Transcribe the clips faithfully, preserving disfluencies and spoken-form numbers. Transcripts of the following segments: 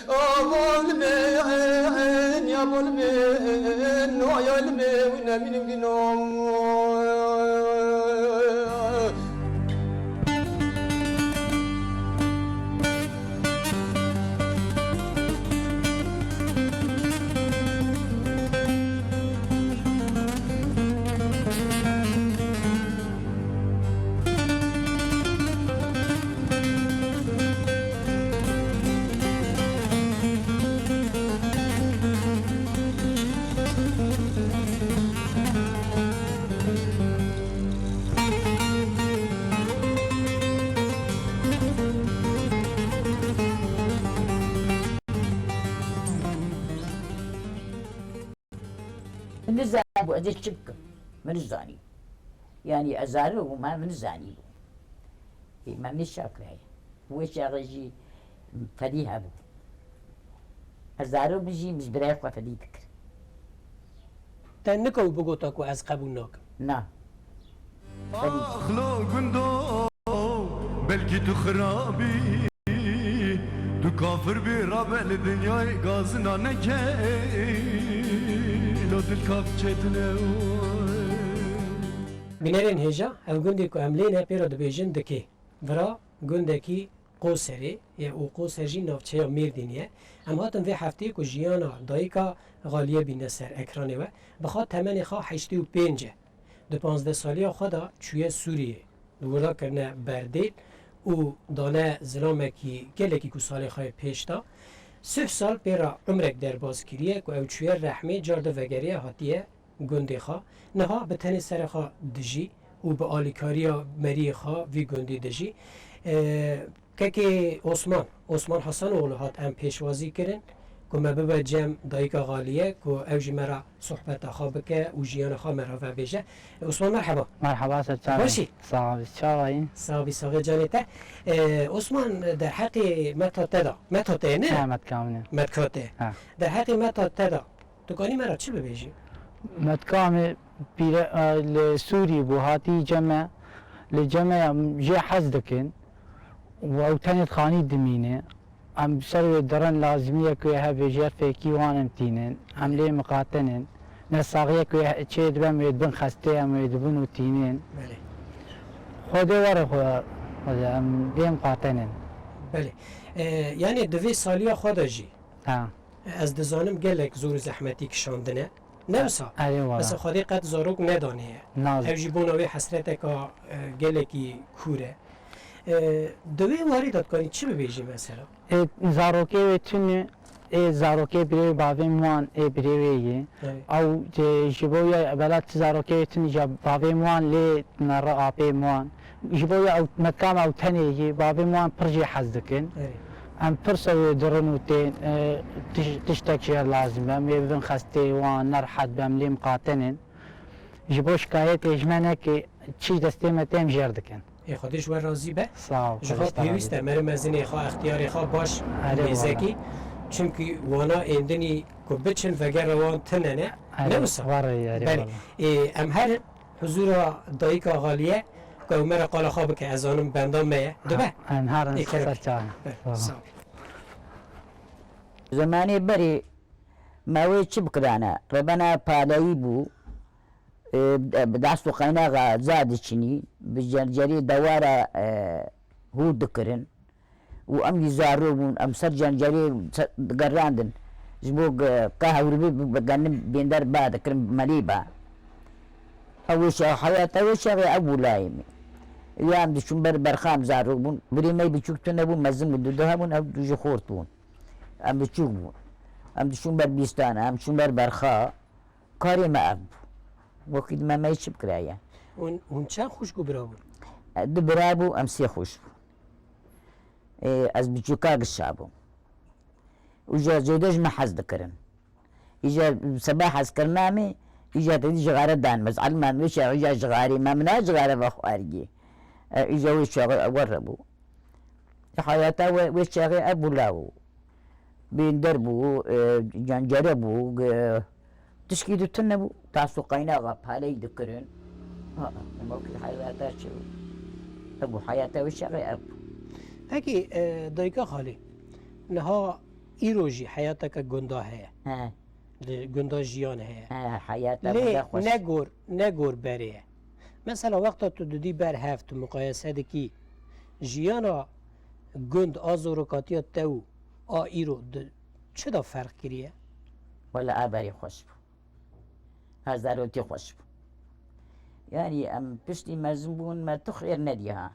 Abolbin, ya bolbin, no yolbin, ne min bino. Min nizanîbû ez ê çi bikim. Min nizanî. Yanî ez zarok bûm, me min nizanîbû. Ê, me min şakiraye. Wê çaxê jî fedî hebû. Ez zarok bûm jî min ji birayê xwe fedî dikir. Te nikewt bigota ku ez qebûl nakim. Na. Fedî. Axlo gundo, belkî tu xirabî. Tu kafir bî, rabe li dinyayê gazina neke, lo dil kaf çêtine. Bînerên hêja, ev gundê ku em lê ne pê re dibêjin Dikê. Vira gundekî Qoserê ye û Qoser jî navçeya Mêrdînê ye. Em hatin vê hefteyê ku jiyana dayika Xaliye bîne ser ekranê we. Bi xwe temenê xwe heştê û pênc e. Di panzdeh saliya xwe de çûye Sûriyê. Li wir de kirine berdêl û dane zilamekî gelekî ku salê xwe yê pêş de. Sih sal pê re umrek derbas kiriye ku ew çûye rehmê, car de vegeriye hatiye gundê xwe. Niha bi tenê serê xwe dijî û bi alîkariya meriyê xwe vî gundî dijî. Ee, Kekê Osman, Osman Hasanoğlu hat em pêşwazî kirin ku me bibe cem dayika Xaliye ku ew ji me re sohbeta xwe bike û jiyana xwe me re vebêje. Osman, merheba. Merheba, ser çavê. Baş î? Sağ ol, çava yî? Sax bî, saxê canê te. Ee, Osman, derheqê meta te de, meta te ye, ne? Ha, metka min e. Metka te. Ha. Derheqê meta te de, tu kanî me re çi bibêjî? Metka min pîre, e, li Sûrî bû, hatî cem me, li cem me jê hez dikin û ew tenê di xanî dimîne. Em ser wê dirin, lazimiyek wê hebe, jê fêkî wan em tînin, em lê miqatin in. Ne saxiyek wê çê dibe, em wê dibin xestê, em wê dibin û tînin. Belê. Xwedê were xwe, xwedê em lê miqatin in. Belê. E, yanî di vê saliya xwe de jî, ha, ez dizanim gelek zor û zehmetî kişandine. Ne wisa? Erê wala. Mesela Xwedê qet zarok nedaneye. Naz. Ev jî bona wê hesreteka, e, gelekî kûr e. E, di wê warî de dikanî çi bibêjî mesela? Ê, zarokê wê tune, ê, zarokê birê wê bavê wan ê birê wê yê. Evet. Ew, e, ji bo ya bela ti zarokê wê tune ya bavê wan lê nere apê wan. Ji bo ya ew metkam ew tenê yî, bavê wan pir jê hez dikin. Evet. Em pir ser wê dirin û tên, e, tiş-, tiştek jê lazim e. Em wê bibin xestê wan, ne rehet be, em lê miqatin in. Ji bo şikayetê ji me neke, çi ji destê me tê em jê re dikin. Ê Xwedê ji we razî be. Sağ ol, Ji xwe Xwedê te razî pêwîst e be. Meriv mezinê xwe, extiyarê xwe baş Erê nêzekî. Çimkî wana êndinî ku biçin vegera wan tune ne. Erê, Ne wisa? Var e, erê Belê. Wala. Ê, em herin huzura dayika Xaliye ku ew me re qala xwe bike, ez zanim benda me ye. Dibe? Ha, em herin Ê, kerem. Ser çavan. Be, Tamam. Sağ ol. Zemanê berê me wê çi bikirane? Rebena paleyî bû. E, bi dest û qeynaxa za diçinî, bi cencerê dewara, e, hûr dikirin. Û em jî zarok bûn, em ser cencerê se-, digerandin. Ji bo ge-, ka hewribê bi, bi genim bênder ba dikirin, bi melê ba. Ew wê çax-, heyata wê çaxê ev bû layê min. Ya em diçûn ber berxa, em zarok bûn. Birê me biçûk tune bû, mezin bû, du du hebûn, ew du jî xort bûn. Em biçûk bûn. Em diçûn ber bîstana, em çûn ber berxa. Karê me ev bû. Wekî di me me çi bikiraye? Hûn, hûn çend xwişk û bira bûn? E, du bira bû, em sê xwişk bû. E, ez biçûka gişa bûm. Û ji zêde ji me hez dikirin. Îja seba hezkirina me, îja te dî jixare dan me. Ez elman wê çaxê îja jixarê me, min a jixare vexwargî. E, îja wê çaxê ew re bû. Heyata wê, wê çaxê ev bû law. Bênder bû, e, cancere bû, e, tişkî di tune bû. Tas û qeynaxa paleyî dikirin. Ha, ema wekî heyata çi bû? Ev bû heyata wê çaxê ev bû. Pekî, e, dayika Xalî, niha Îro jî heyateke gunda heye. He. Li gunda jiyan heye. He, heyata Lê gunda xweş. Ne gor, ne gor berê ye. Mesela wexta tu didî ber hev, tu muqayese dikî jiyana gund a zorokatiya te û a îro di çi da ferq kiriye? Wele a berê xweş bû. A zarokî xweş bû. Yanî em piştî mezin bûn, me tu xêr nedî ha.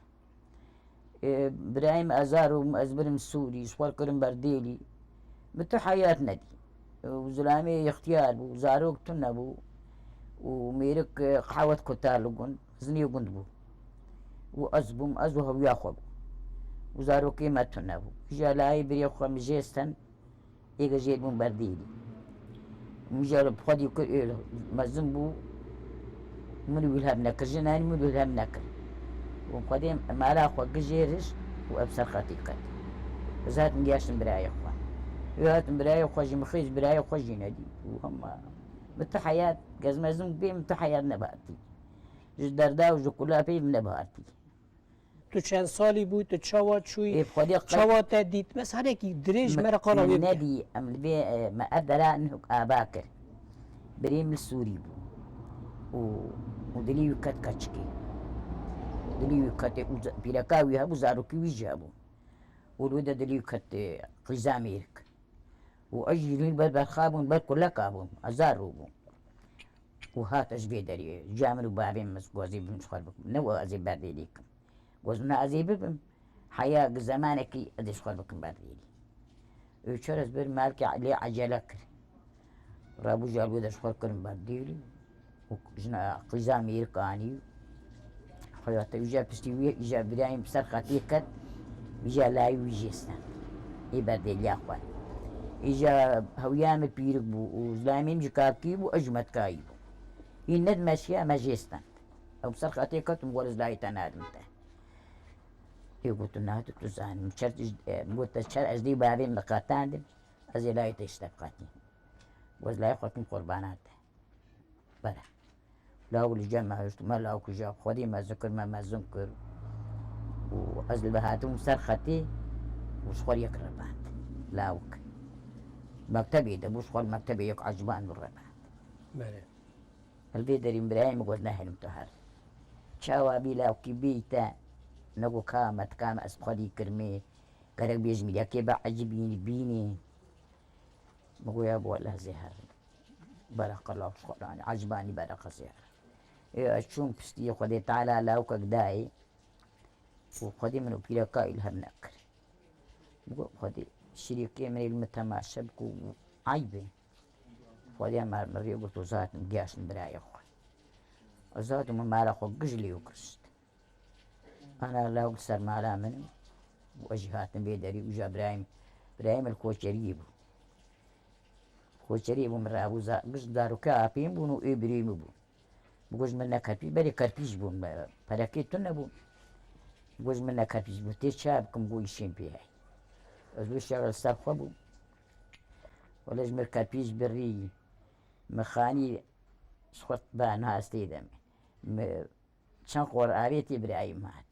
Ê, birayê min ezar û ez birim Sûrî, ji xwe kirim ber Dêlî. Min tu heyat nedî. Û zilamê ixtiyar bû, zarok tune bû. Û mêrik, e, qehwet kuta li gund, zinê gund bû. Û ez bûm, ez û hewiya xwe bû. Û zarokê me tune bû. Îja layê birê xwe min jê sten, Êge jêr bûn ber dêrî. Min jê re bi xwedî kir, ê mezin bû, min û wî li hev nekir, jina min û wî li hev nekir. Û xwedê mala xwe gijêriş û ev ser xetî ket. Ez hatim giyaştim birayê xwe. Ê hatim birayê xwe jî, min xêz birayê xwe jî nedî. Û hema min tu heyat, gez mezin bê min tu heyat nebihartî. Ji derda û ji kulapê min nebihartî. Tu çend salî bû, tu çawa çûyî, Ê, xwedê qe- çawa te dît? Mes hinekî dirêj me re qala wê bike. Nedî, em li vê, e, me ev dera nihok ava kir. Birê min li Sûrî bû. Û, û dilî wî ket keçikê. Dilî wî ketê û ze- pîreka wî hebû, zarokî wî jî hebû. Û li wê de dilî wî ket, e, qîza mêrik. Û ez jî li ber berxa bûm, ber kuleka bûm, ezar rû bûm. Û hat ez vê derê, ca min û bavê min, ez gozî bim ji xwe bikim. Ne ez ê berdê lê kim. Goz na ez ê bibim. Heya gi zemanekî ez ê ji xwe bikim berdê lê. Û çer ez bir malkê lê ecele kir. Rabû ji alwê de ji xwe kirim berdê lê. Û jina qîza mêrik anî. Xweyate îja piştî wî, îja birayê min bi ser xetê ket, îja layê wî jê stand. Ê berdêliya xwe. Îja hewiya min pîrik bû û zilamê min ji kakî bû, ez ji metkayî bû. Hîn nedimeşiya me jê stand. Ew bi ser xetê ket û min got ez layê te nadim te. Ê got tu nahat tu zanim. Çer, e, got te çer ez dê bavê min qetandim. Ez ê layê te işte qetî. Got ez layê xwe kim qurbana te. Bere. Lawik li cem me hişt, me lawik ji xwedî mezin kir, me mezin kir. Û ez li vir hatim ser xetî û ji xwe yek revand. Lawik. Mektebê de bû, ji xwe li mektebê yek eciban û revand. Bere. Li vê derî birayê min got, nehêlim tu her. Çawa bî lawikî bî te, nego ka me, tika me ez bi xwedî kirmê. Gerek bêjim, yekê be ecibînî, bînî. Min got, ya bo, lehzê her. Bereqe law ji xwe danî, ecibanî bereqe zêr. Ê, ez çûm piştî Xwedê Teala lawikek dayê û Xwedê min û pîreka wî li hev nekir. Min got, Xwedê, şirîkê min ê li min temaşe bike û eyb e. Xwedê me min rê girt û zatim giyaştim birayê xwe. Ez zatim û mala xwe gij lê û girist. Ana lawik ser mala min û ez jî hatim vê derî û ja birayê min, birayê min li koçeriyê bû. Koçeriyê bû min rabû za-, giş zarokê apê min bûn û ê birê min bûn. Bi got ji min ne kerpîç, berê kerpîç bûn, perekê tune bû. Bi got ji min ne kerpîç bû, tê çi bikim, got îşên pê heye. Ez wê şex li ser xwe bûm. Wele ji min kerpîç birî, min xanî ji xwe ba niha ez tê de me. Min Çend xor avêtî birayê min hat.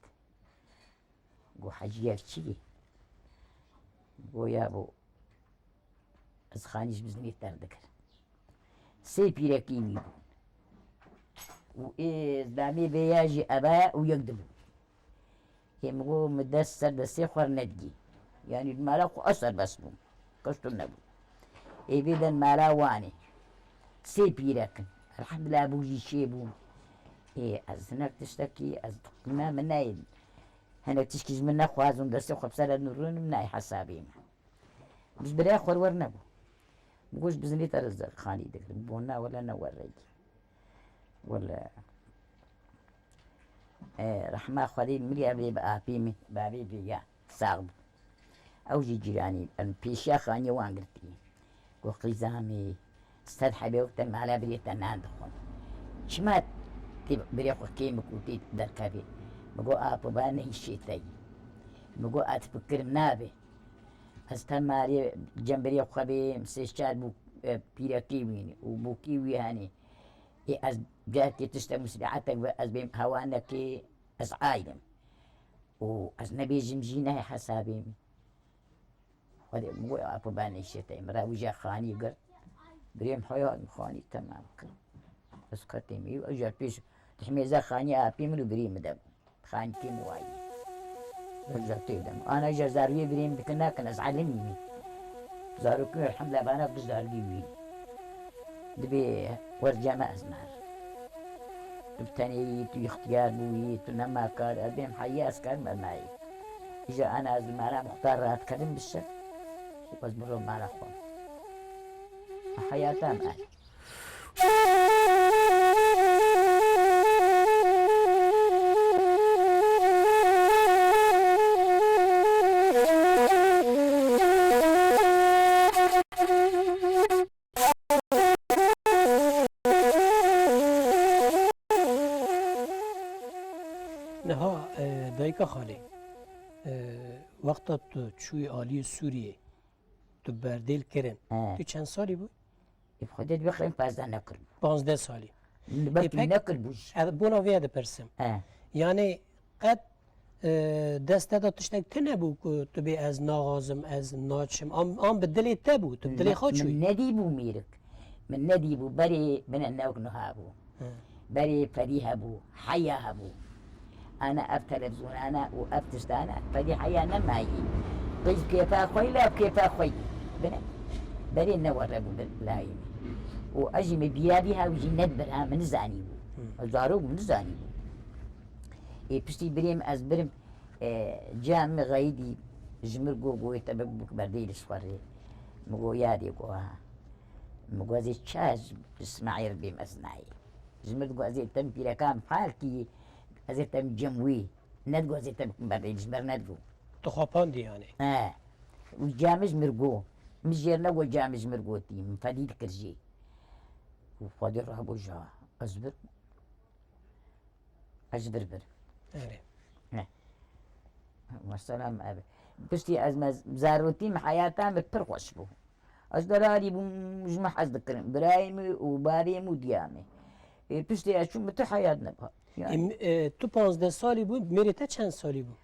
Got, Hecî, ev çi ye? Got, ya bo, ez xanî ji biznê derdikir. Sê pîrekî wî bûn. Û ê zilamê vê ya jî eva û yek dibûn. Ê min got, min dest ser destê xwe nedî. Yanî li mala xwe ez serbest bûm. Kes tune bû. Ê vê de li mala wan e. Sê pîrek in. Elhamdulillah bû jî çêbûm. Ê ez hinek tiştekî, ez qîme min nayê. Hinek tişkî ji min nexwazin, destê xwe bi ser re nûrin, min nayê hesabê min. Ji birayê xwe li wer nebû. Min got, ji biznê te re ez xanî digirim. Min got, na wele ne wer re yî. Wele, e, rehma Xwedê min ya vê bi apê min, bavê vê ya, sax bû. Ew jî cîranî, em pêşiya xaniyê wan girtî. Got, qîza min, sed hebê wek te mala birê te nan dixwin. Çima tê birê xwe kêm bik û tê derkevê? Min got, apo ba ne îşê te yî. Min got, ez fikirim nabe. Ez te malê cem birê xwe bêm, sê çar bû, e, pîrekî wî û bûkî wî henî. Ê ez carekê tiştek mislîhetek ve ez bêm hewanekê ez ayrım. Û ez nebêjim jî nehê hesabê min. Xwedê min got, "Apo, ba nêşê te." Min re wî jî xanî girt. Birê min heya min xanî temam kir. Ez ketê min, ew jî pêş dihmêze xanî apê min û birê min de bû. Xanîkê min wayî. Ew jî tê de. Ana jî zariyê birê min dikin nakin, ez elimî min. Zarokî elhamdulillah bana bi zargî wî. Dibê werceme ez nar. Tu bi tenê yî, tu îxtiyar bûyî, tu nema kar, ez bêm heyî ez karim ez nayê. Îja ana ez li mala muxtar rahat kerim bişe. Ez mirov mala xwe. Heyata me. Niha, e, dayika xalê, e, wexta tu çûyî aliyê Sûriyê, tu berdêl kirin. He. Tu çend salî bû? Ê, Xwedê dibê xeyim pazdeh nekir bû. Panzdeh salî. Belkî Ê, pek nekir bû jî. Ez bona vê dipirsim. He. Yanî qet, e, dest te de tiştek tune bû ku tu bê ez naxwazim, ez naçim. An, an bi dilê te bû, tu bi dilê Ne-, xwe çûyî. Min nedîbû mêrik. Min nedîbû. Berê bine newk niha bû. He. Berê fedî hebû, heya hebû. Ana ev televîzyonane û ev tiştane fedî heya nemayî. Qîz kêfa xwe yî, lav kêfa xwe yî. Bine. Berê ne were bû bil-, layê min. Û ez jî min bîra bî hew jî nedibir ha min nizanîbû. Hı. Zarok min nizanîbû. Ê piştî birêm ez birim, e, ciya min xeyidî ji mir go goyê te bik berdê li xwe rê. Min go yadê go ha. Min go ez ê çi ez Îsmaîl bêm ez nayê. Ji mir digo ez ê tem pîrekan falkî, ez ê tem cem wî. Nedigo ez ê tem berdê ji ber nedigo. Tu xapandî yanî. He. Û camij mir go. Min jêr nego camij mir gotî. Min fedî dikir jê. Û Xwedê rabo ja. Ez bir. Ez ji vir bir. Erê. Ne. Mesela me ev. Piştî ez me zarotî me heyata me pir xweş bû. Ez derarî bûm, ji me hez dikirin. Birayê min û bavê min û diya min. Ê, piştî ez çûm, min tu heyat nebiha. Yani. Ê, m-, e, tu panzdeh salî bû, mêrê te çend salî bû?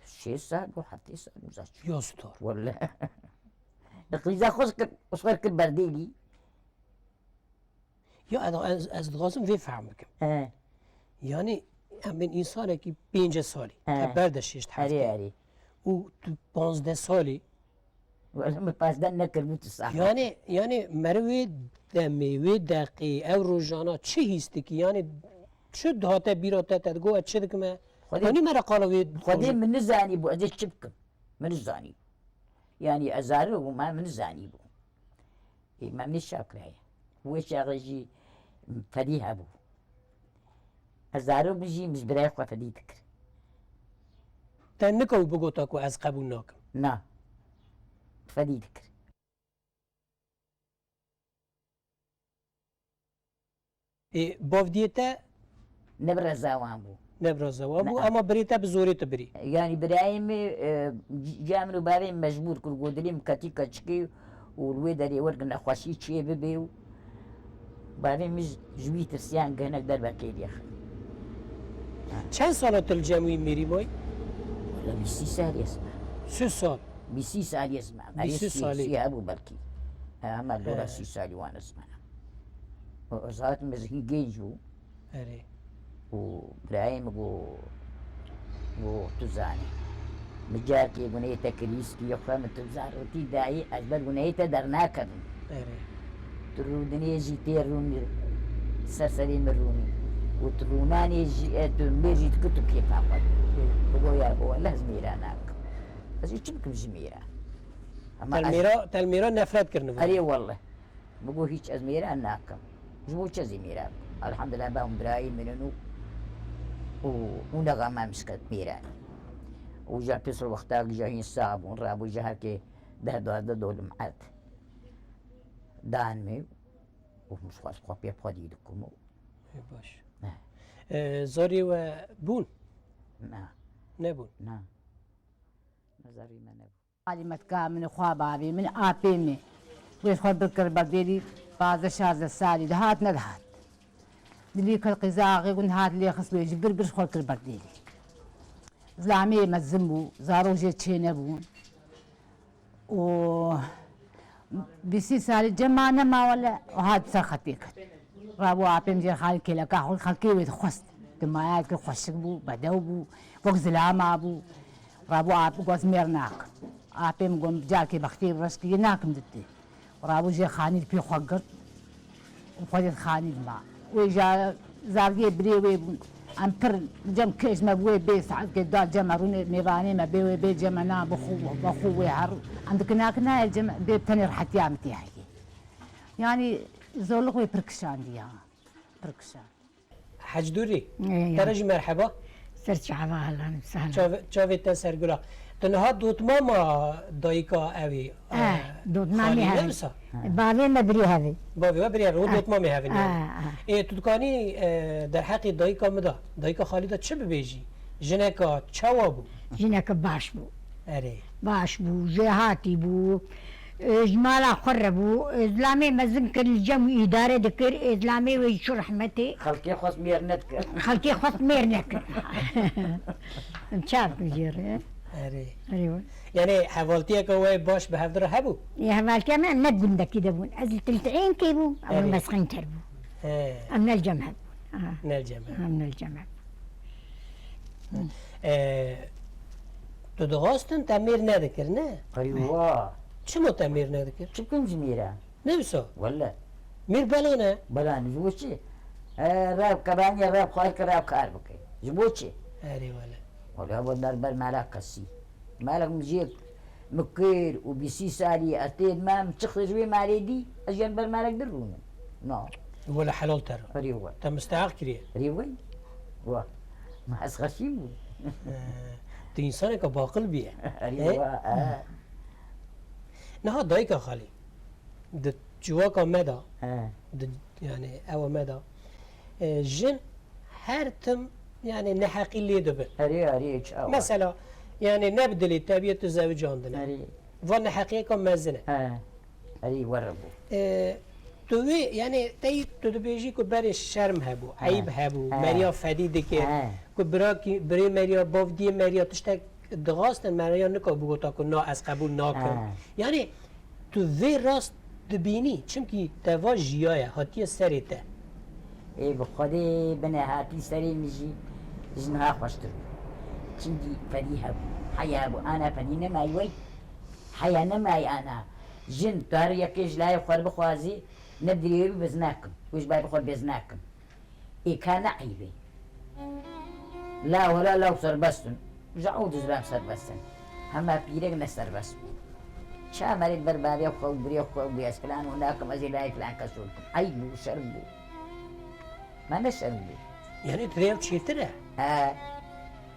Şêst sal bû, heftê sal bû zaten. Ya star. Welle. Qîza xweş kir, xweş kir berdêlî. Ya ez, ez, ez dixwazim vê fehm bikim. He. Yanî em bên însanekî pêncî salî, He. te berde şêşt Erê, heftê. Erê. Û tu panzdeh salî. Wele min pazdeh nekir bû tu sax. Yanî, yanî meriv wê demê, wê deqê, ew rojana çi hîs dikî? Yanî çi dihate bîra te, te digot ez çi dikim e? Xwedê Yanî mere qala wê Xwedê min nizanî bû, ez ê çi bikim? Min nizanî. Yanî ez zarok bûm, min nizanî bû. Ê, me min şakiraye. Wê çaxê jî fedî hebû. Ez zarok min jî min ji birayê xwe fedî dikir. Te nikewt bigota ku ez qebûl nakim? Na. Fedî dikir. Ê, bavdiyê te Ne bi reza wan bû. Ne bi reza wan bû, Ne. ama birê te bi zorê tu birî. Yanî birayê min, e, c-, ciya min û bavê min mecbûr kir, got dilê min ketî keçikê û li wê derê wergin nexweşî çê bibe û bavê min ji, ji wî tirsiyan gihinek derve kêliyê xwe. Çend sala tu li cem wî mêrî boy? Wele bîst sî salî ez me. Sî sal. Bîst sî salî ez me. Bîst sî Erê sî, salî. Sî hebû belkî. He, hema dora He. sî salî wan ez me. Û ez hatim, ez hîn genc bû. Erê. Û birayê min got, got, "Tu zanî. Min carkê guneyê te kirî, stûyê xwe min tu zarotî dayî, ez ber guneyê te dernakevim. Erê. Tu rûdinê jî tê rûnî, ser serê min rûnî. Û tu rûnanê jî, e, tu mêr jî dikir tu kêfa xwe." Hı. Bigo ya, "Wele ez mêra nakim. Ez ê çi bikim ji mêra?" Ama Te li ez mêra, te li mêra nefret kirine. Erê wele. Min got, "Hîç ez mêra nakim. Ji bo çi ez ê mêra bikim? Elhamdulillah, bavê min birayê min in û, û, û nexama min şikand mêra." Û ja pês wexta ja hîn sax bûn, rabû ja herkê deh duwazdeh dolim erd dan min û min xwest xwe pê xwedî dikim û Ê, baş. Ne. Ee, zarê we bûn? Na. Nebûn? Na. Na zarê me nebû. Alî me dika min, xwa bavê min, apê min. Wê xwe bikir berdêlî pazdeh şazdeh salî dihat nedihat. Dilî kir qîza axê gund hat lê xist wê ji bir bir xwe kir berdêlî. Zilamê mezin bû, zarok jê çê nebûn. û bîsî salî cema nema wele û hat ser xetê ket. Rabû apêm jê xalî kêleka xwe xelkê wê dixwest. Dimaya dikir xweşik bû, bedew bû, wek zilama bû. Rabû ap got mêr nakim. Apêm got carkê bextê reşkê yê nakim ditê. Rabû jê xanî pê xwe girt û xwedê xanî ma. Wê ja zargê birê wê bûn. Em pir cem kêş me bi wê bê saetkê da cem me rûnê mêvanê me bê wê bê cem me na bi xwe bi xwe wê her. Em dikin nakin nayê cem bê tenê rehetiya min tê heyê. Yanî zorluk wê pir kişandiya. Pir kişand. Hecdûrî, Ê, ya. Te re jî merheba. Ser çava helan, sahlan. Çavê, çavê te sergula. Tu niha dotmama dayika ewî, Eh, eh, dotmamê xalî hevî. Ne wisa? Bavê me birî hevî. Bavê we birî hevî, o Eh. Dotmamê hevî ne. Eh, eh. Ê, tu dikanî, eh, derheqê dayika min de, dayika xalî de çi bibêjî? Jineka çawa bû? Jineke baş bû. Erê. Baş bû, jêhatî bû. Ji mala xwe re bû. Zilamê mezin kir, li cem wî îdare dikir. Zilamê wê çû rehmetê. Xelkê xwest mêr nedikir. Xelkê xwest mêr nekir. Çav jê re. Erê. Erê we. Yanî hevaltiyeke we baş bi hevdira hebû? Ê, hevaltiya me em ne gundekî de bûn. Ez li Tiltihênkê bûm, ew Erê. Li Mesqînter bû. He. Em ne li cem hebûn. Aha. Ne li cem hebûn. Em ne li cem hebûn. E, tu dixwastin te mêr nedikir, ne? Erê wa. Çima te mêr nedikir? Çi bikim ji mêra? Ne wisa? Welle. Mêr bela ne? Bela ne, ji bo çi? E, rev qebaniye, rev xwar ke, rev kar bike. Ji bo çi? Erê wele. Wele bo ber, ber mala kesî. Malek min jê min kir û bîsî salî ez tê dime, min çi xwe ji wê malê dî, ez jê ber malek dirûnim. No. Wele helal te re. Erê we. Te misteheq kiriye. Erê we. Wa. Ma ez xeşîm bûm. E, tu însaneke baqil bûye. Erê He? we, e. Niha dayika xalî, di civaka me de, He. di, yani ewa me de, e, jin her tim, yani neheqî lê dibin. Erê, erê, çawa? Mesela, yani ne bi dilê te bûye tu zewicandine. Erê. Va neheqiyeka mezin e. He. Erê, were bû. E, tu wê, yani tey tu dibêjî ku berê şerm hebû, He. eyb hebû, He. meriya fedî dikir, He. ku birakî, birê meriya, bavdiyê meriya tiştek dixwastin, meriya nika bigota ku na, ez qebûl nakim. Ha. Yani, tu vê rast dibînî, çimkî te va jiyaye, hatiye serê te. Ê, bi Xwedê bine hatî serê min jî, ji niha xweştir bû. Çimkî fedî hebû, heya hebû, ana fedî nemayî wey, heya nemayî ana. Jin, tu her yekê ji layê xwe re bixwazî, ne bi dilê wê bî, bêz nakim. Wê ji ber bi xwe bêz nakim. Ê ka ne eyb e. La wela law serbest in. Ji ew dizran serbest in. Hema pîrek ne serbest bû. Ça merê ber bavê xwe û birê xwe û bê ez filan û nakim, ez ê layê filan kes û dikim. Eyb bû, şerm bû. Ma ne şerm bû. Yani tu rê ew çêtir e? He.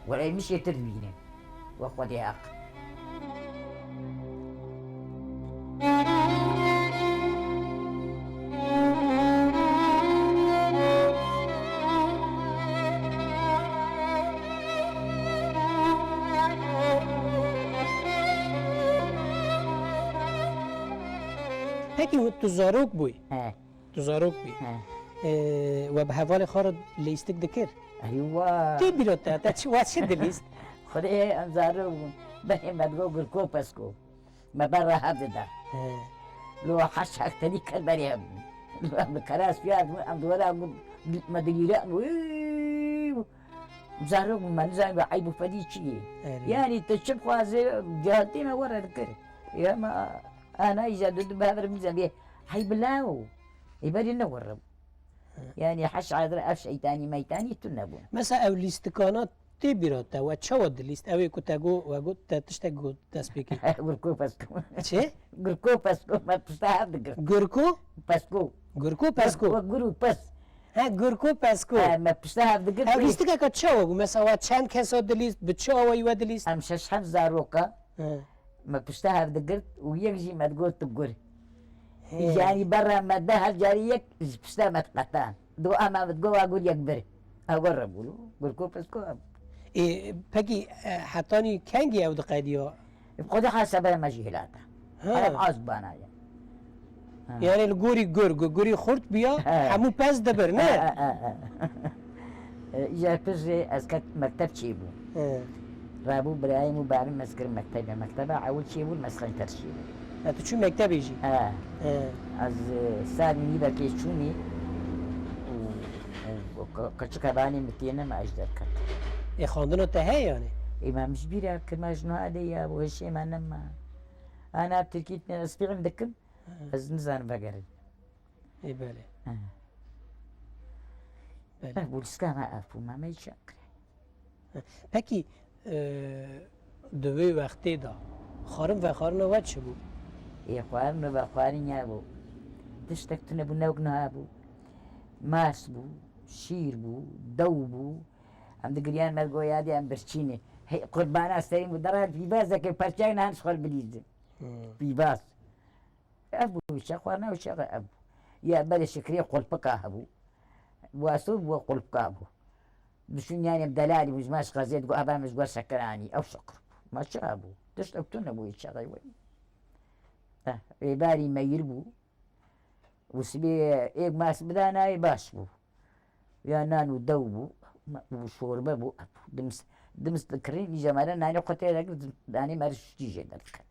Wela min çêtir dibînim. We Xwedê heq. Pekî tu zarok bûyî? He. Tu zarok bî. He. Ee, we bi hevalê xwe re lîstik dikir? Erê wa. Tê bîra te, te çi, we çi dilîst? Xwedê em zarok bûn. Berê me digot gurko pesko. Me ber re hev dida. He. Lo heşt hektarî ker berê hev bûn. Lo em bi kera suya dibûn, em di wera me dilîre bû. Zarok bûn, me nizanî be eyb û fedî çi ye. Erê. Yani tu çi bixwazê, cehatê me were dikir. Ya me ana îca du du bi hev re bizanî. Hey bila o. Ê berê ne were bû. He. Yani heşt hektar ev şeytanî meytanî tune bû. Mesela ew lîstikana tê bîra te, we çawa dilîst? Ew ê ku te got, we got, te tiştek got dest pê kir. Gurko pesko. Çi? Gurko pesko, me pişta hev digirt. Gurko? Pesko. Gurko pesko? Gurko, guru pes. He, gurko pesko. He, me pişta hev digirt. Ew lîstikeka çawa bû? Mesela we çend kesa dilîst, bi çi awayî we dilîst? Em şeş heft zaroka. He. Me pişta hev digirt û yek jî me digot tu gur. He. Yani berra me de her carî yek ji pişta me diqetan. Do ama me digot wa gur yek bir. Ew gur re bû. Gurko pesko. Ê, pekî, e, hetanî kengî ew diqediya? Xwedê hesebe me jî hilata. Ha. Herem az bana ya. Ha. Yani li gorî gur, gu-, gurî xurt biya, He. Hemû pez dibir, ne? He, he, he, he. E, îcar pir jê ez ket mekteb çêbû. He. Rabû birayê min û bavê min ez kirin mektebê. Mekteba ewil çêbû, li Mesxenî ter çêbû. E, tu çû mektebê jî? He. He. Ez e, salî nîvekê çûmî û, û, û qi- qiçika banê min têne me ez derket. Ê xwendina te heye yanî? Ê me min ji bîra kir, me ji niha de ya bû, hişê me nema. Ana tirkî ez fîlm dikim, ez nizanim vegerim. Ê belê. He. Belê. Heh, bûlîska me ev bû, me me çi kire. Pekî e, di wê wextê de xwarin vexwarina we çi bû? Ê xwarin û vexwarin ya bû. Tiştek tune bû, ne wek niha bû. Mas bû, şîr bû, dew bû. Em digiriyan, me digot yadê em birçî ne. Hey, qurbana serê min, dera pîvazeke perçek nan ji xwe bilîzin. Pîvaz. Ev bû çax, xwarina û çax ev bû. Ya berê şikirê qulpika hebû. Waso bû qulpika bû. Dişûn yanê delalî bû, ji me ji qezê digot, heba min ji gor şeker anî, ew şikir bû. Ma çi hebû? Tişt ew tune bû çaxê wê. Eh, êbarî meyir bû. Û sibê êk mas bida nayê baş bû. Ya nan û dew bû, û şorbe bû. Dimis, dimis dikirin, îja me re nanê xwe tê de kir, nanê me re şûtî jê derdiket.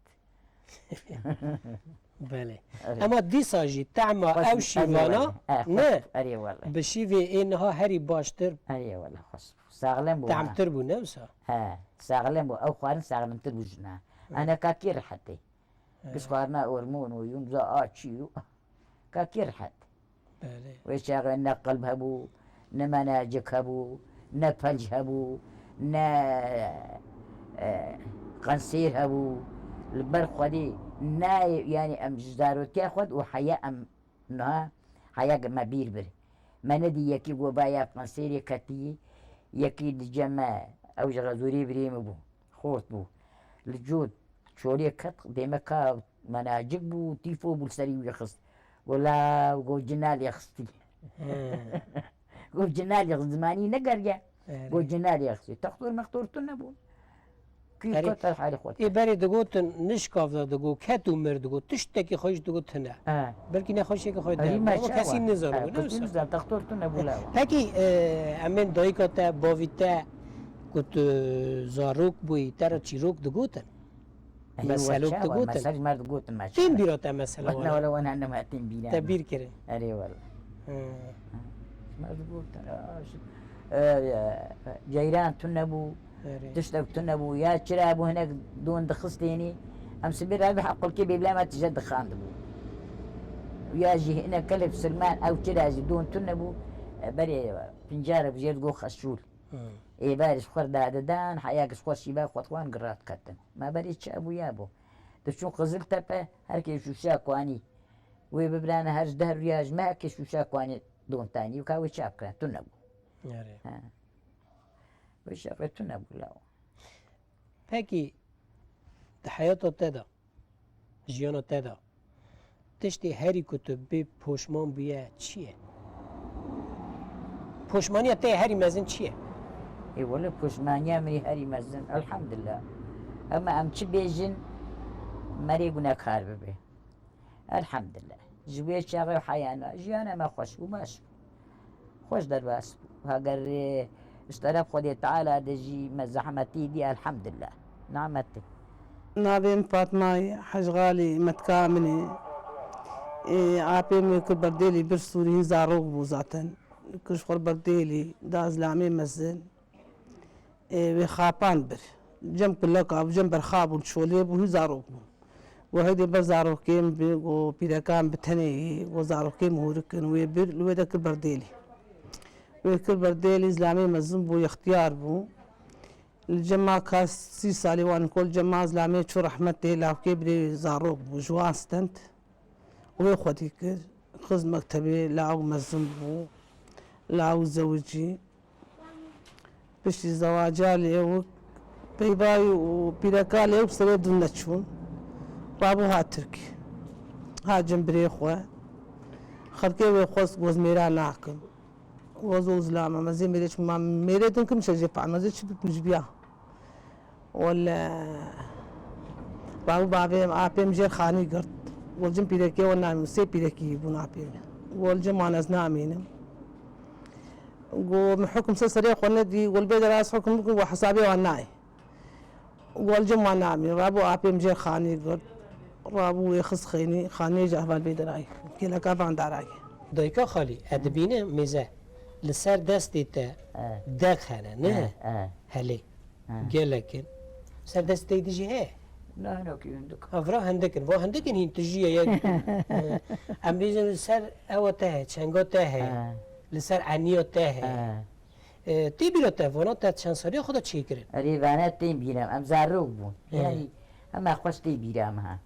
Belê. Ema dîsa jî tehma ew şîvana ne? Erê wele. Bi şîvê ê niha herî baştir. Erê wele, xweş bû. Saxlem bû. Tehmtir bû, ne wisa? He, saxlem bû. Ew xwarin saxlemtir bû jina. Ana kakî rehetê. Giş xwarina ormon û yûn za a çî û kakî rehet. Wê çaxê ne qelb hebû, ne menacik hebû, ne pelc hebû, ne e, qensêr hebû. Li ber Xwedê nayê, yanî em ji zarotiya xwe û heya em niha heya me bîr bir. Me nedî yekî got vaya qensêrê ketî, yekî dice me ew ji xezûrê birê min bû, xort bû. Li cot çolê ket, dê me ka menacik bû, tîfo bû li serî wî xist. Got law, got cina lê xistî. Got cina lê xist, zimanî negeriya. Got cina lê xistî. Textor mextor tune bûn. Kî ket her halê xwe. Ê berê digotin, nişkav de digot, ket û mir digot, tiştekî xwe jî digot tune. Belkî nexweşiyeke xwe de. Ama kesî nizanibû, ne wisa? Nizan, textor tune bû law. Pekî e, em ên dayika te, bavî te, ku tu zarok bûyî, te re çîrok digotin? Meselok digotin. Mesel mer digotin me. Tên bîra te mesela? Wala wala wana ne me tên bîra. Te bîr kirin. Erê wala. Mer digotin. Ceyran tune bû. Tiştek tune bû. Ya çira bû hinek don dixistênî. Em sibê re bi hequlkê bê bila me tije dixandibû. Ya jî hinek kelek sirman ew çira jî don tune bû. Berê pincara bi jêr go xeşûl. Êvarî ji xwe re dadidan, heya ji xwe şîva xwe dixwan, gir radiketin. Ma berê çi hebû ya bû. Diçûn Qiziltepe, herkê şûşa ku anî wê bibirane, her ji deh rûya ji me herkê şûşa ku anî don tanî û ka wê çap kirin, tune bû. Erê. Wê şeqê tune bû law. Pekî di heyata te de, jiyana te de tiştê herî ku tu bê poşman bûye çi ye? Poşmaniya te herî mezin çi ye? Ê wele poşmaniya min ê herî mezin, elhamdulillah. Ema em çi bêjin, merê gunekar bibe. Elhamdulillah. Ji wê çaxê heyana, jiyana me xweş bû, baş bû. Xweş derbas bû. Heger ji teref Xwedê Teala de jî me zehmetî dî, elhamdulillah. Nimetê. Navê min Fatma ye, Hecxalî metka min e. Ê, apê min kir berdêlî bir sûrî, hîn zarok bû zaten. Kir ji xwe berdêlî, da zilamê mezin. Ê, wê xapan bir. Cem kuleka bû, cem berxa bûn, çolê bû, hîn zarok bû. Got hêdî ber zarokê min bi, got pîreka min bi tenê yî, got zarokê min hûrik in, wê bir, li wê de kir berdêlî. Wê kir berdêlî, zilamê mezin bû, extiyar bû. Li cem ma ka sî salî wan kol, cem ma zilamê çû rehmetê, lawkê birê zarok bû, ji wan stend. Wê xwedî kir, xist mektebê, law mezin bû, law zewicî. Piştî zewaca lê ew peyva û pîreka lê ew bi serê din neçûn. Rabû ha Tirkî. Ha cem birê xwe. Xelkê wê xwest, got ez mêra nakim. Got ez zilama, me zê mêrê çi, ma mêrê din kim şe jê pa, me zê çi bikim ji biya. Wele rabû bavê min, apê min jêr xanî girt. Got cem pîrekê we namînim, sê pîrekî bûn apê min. Got cem wan ez namînim. Got min hukm ser serê xwe nedî, got li bê de rast hukm bikin, got hesabê wan nayê. Walcim wan namî, rabû apêm jê xanî girt. Rabû wê xist xênî, xaniyê ji heval vê derayî. Kêleka van darayî. Dayika xalî, ez dibînim mêze li ser destê te He. deq hene, ne? He, he. Helê. He. Gelek in. Ser destê te jî heye? Na, hinekî hindik. Ha, vira hindik in. Va hindik in hîn tijî ye, ye. He. Em bêjin li ser ewa te heye, çenga te heye. He. Li ser eniya te heye. He. E, tê bîra te, vana te çend saliya xwe de çêkirin? Erê, vana tên bîra me. Em zarok bûn. He. Yanî, hema xweş tê bîra me ha.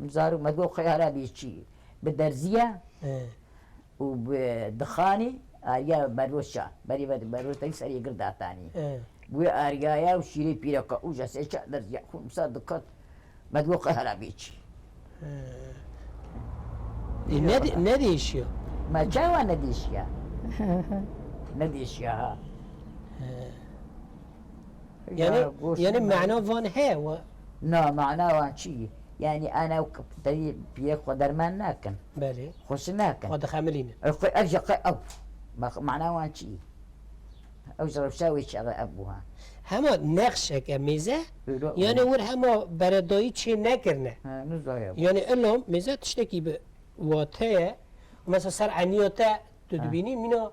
Em zarok, me got, xeyala bê çi? Bi derziya He. û bi dixanê, ariya berroşa. Berê ve berroşa serê gir datanî. He. Bi wê ariyaya û şîrê pîreka û ji sê çar derziya xwe wisa dikat. Me got, xeyala bê çi? He. Ê, ne, ne değişiyor? Me çawa ne değişiyor? Ne değişiyor ha? He. Ya, Yani, goş yani me- mana van heye wa? Na, mana wan çi? Yani, ana w k-, tevî piyek xwe derman nakin. Belê. Xweş nakin. Xwe dixemilînin. E, xwe, ev jî qe-, ew. Ma-, mana wan çi? Ew ji rewşa wê çaxê ev bû ha. Hema nexşeke mêze, Öyle yani oldu. wir hema beredayî çê nekirine. Ha, nizaya bû. Yani illa mêze tiştekî bi wate ye. Mesela ser eniya te tu Ha. dibînî mîna,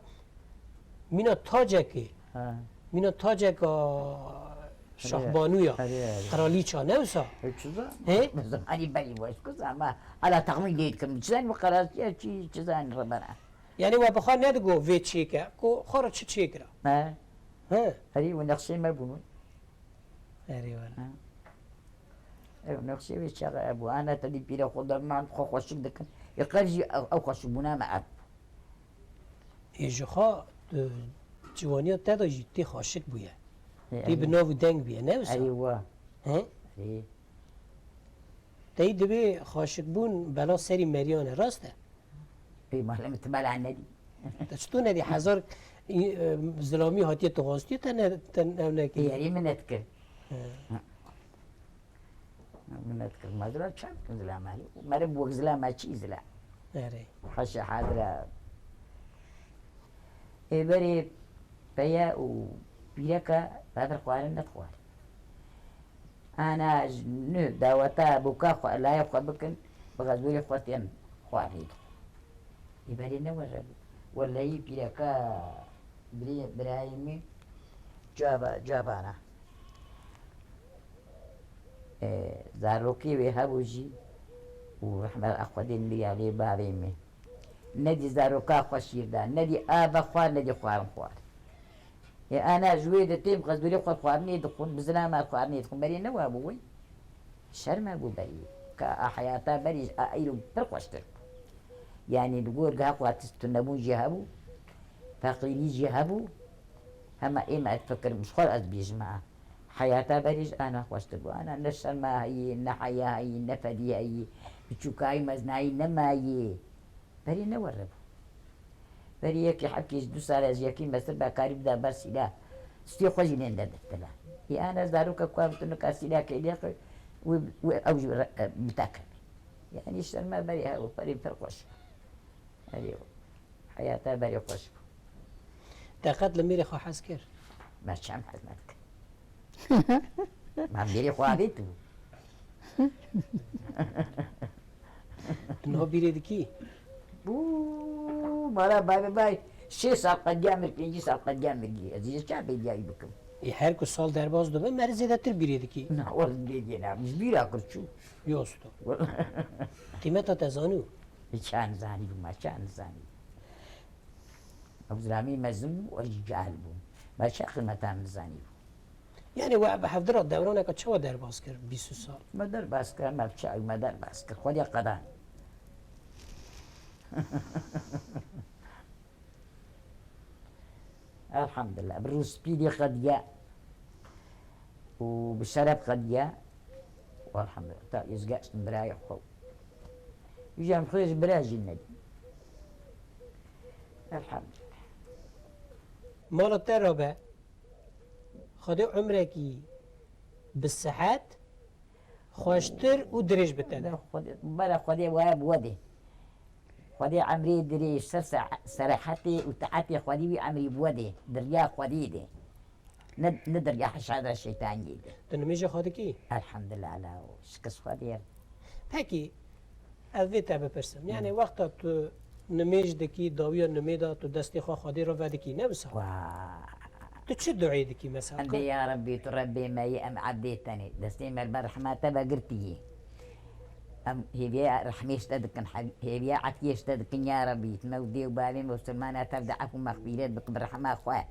mîna tacekê. Ha. Mîna taceka Erê. Şahbanû ya. Erê, erê. Qiralîça, ne wisa? E, çi zan? He? Zanî berî wes ku zan, ma ala texmîn lê dikim. Çi zan bi qiralîça çi, çi zan ribena. Yani we bi xwe nedigo vê çêke, ku xwe re çi çêkira? He. He. Herî û nexşê me bûn. Herî were. He. Ew nexşê wê çaxê hebû. Ana te dî pîra xwe derman xwe xweşik dikin. Ê qev jî ew, ew xweşikbûna me ev. Ê ji xwe, tu, ciwaniya te de jî tê xweşik bûye. Ê, Tê bi erê. nav û deng bûye, ne wisa? Erê wa. He? Erê. Tey divê xweşikbûn bela serî meriyan e, rast e? Ê, malem tu bela nedî. Te çito nedî? Hezar, e, zilamî hatiye tu xwestiye te ne, te ew nekiriye. Ê, erê min nedikir. He. Min nedikir. Ma zila çend kin zila me. Meriv wek zila me çi zila. Erê. Xweşe hadira. Ê berê peye û pîreka bavir xwarin nedixwar. Ana ji nû daweta boka xwe, layê xwe bikin, bi xezûrê xwe tên xwarinê dixwe. Ê berê ne were bû. Welehî pîreka birê, birayê min cava-, cavana. E, zarokê wê hebû jî û rehmet Xwedê li yalê bavê min. Nedî zaroka xwe şîr da, nedî ava xwar, nedî xwarin xwar. Ê, ana ji wê de têm xezûrê xwe xwarinê dixwin, bi zilama xwarinê dixwin. Berê ne wa bû wê? Şerm hebû berê. Ka a heyata berê ji a îro pir xweştir bû. Yanî li gor giha xwe tist tunebûn jî hebû, feqîrî jî hebû. Hema ê me ez fikirim, ji xwe ez bêjim ha. Heyata berê ji ana xweştir bû. Ana ne şerma heyî, ne heya heyî, ne fedî heyî, biçûkayî meznayî nemayî. Berê ne were bû. Berê yekê hebkê ji du sale ji yekî mestir bekarî bida ber sîla. Stê xwe jî nên de diftila. Ê ana zarokek ku tu nika sîla kêlê xwe, wê, wê ew jî re-, e, bitekin. Yanî şerma berê hew, berê pir xweş bû. Erê, heyata berê xweş bû. Te qet li mêrê xwe hez kir? Me çem hez nedikir. Ma mêrê xwe avêt bû. Tu niha bîrê dikî? Bû, mala bay bay bay. Şêst sal qediya mir, pêncî sal qediya mir gî. Ez ê çawa bêdiyayî bikim? Ê, her ku sal derbas dibe, me re zêdetir bîrê dikî. Na, waz bêdiyê na. Ji bîra kir çû. Yosto. Qîmeta te zanî? Çan zanî bû, ma çan zanî. Ew zilamî mezin bû, ez jî cahil bûm. Me çi qîmeta min zanî bû. Yani we bi hevdira dewraneke çawa derbas kir, bîst sal? Me derbas kir, me bi çawa me derbas kir, Xwedê qedan. Elhamdulillah, bi rûspî dê qediya. û bi şeref qediya. Elhamdulillah. Ta ez geştim birayê xwe. Îja min xwê ji bira jî nedî. Elhamdulillah. Mala te rabe. Xwedê umrekî bi sihet, xweştir û dirêj bite de. Xwedê, bera Xwedê waya bi we dê. Xwedê emrê dirêj, ser se-, serehetê û taetê Xwedê wî emrî bi we dê. Di riya Xwedê dê. Ne, ne dergeha hişada şeytaniyê de. Tu nimêja xwe dikî? Elhamdulillah, ala şikis xwe diyem. Pekî, ez vê te bipirsim. Yani wexta tu nimêj dikî, dawiya nimê de tu destê xwe Xwedê re vedikî, ne wisa? Wa. Tu çi duayê dikî mesela? Em bê ya Rebbî, tu Rebbê me yî, em ebdê tenê. Destê me li ber rehma te ve girtiyê. Em hêviya rehmê ji te dikin, he-, hêviya efiyê ji te dikin ya Rebbî. Me û dê û bavê me û silmana tev de efû mexfîret bik bi rehma xwe.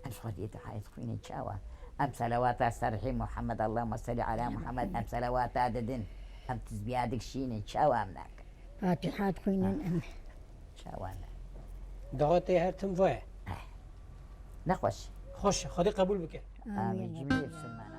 Em ji Xwedê duayê dixwînin çawa? Em selawata ser rihê Muhammed, Allahümme salli ala Muhammed, em selawata didin. Em tizbiya dikişînin, çawa em nakin? Fatiha dixwînin em. Çawa ne? Dawa te her tim vaye. Eh. Nexweş. Xweş, Xwedê qebûl bike. Amîn. Amîn. Cimê Müslüman.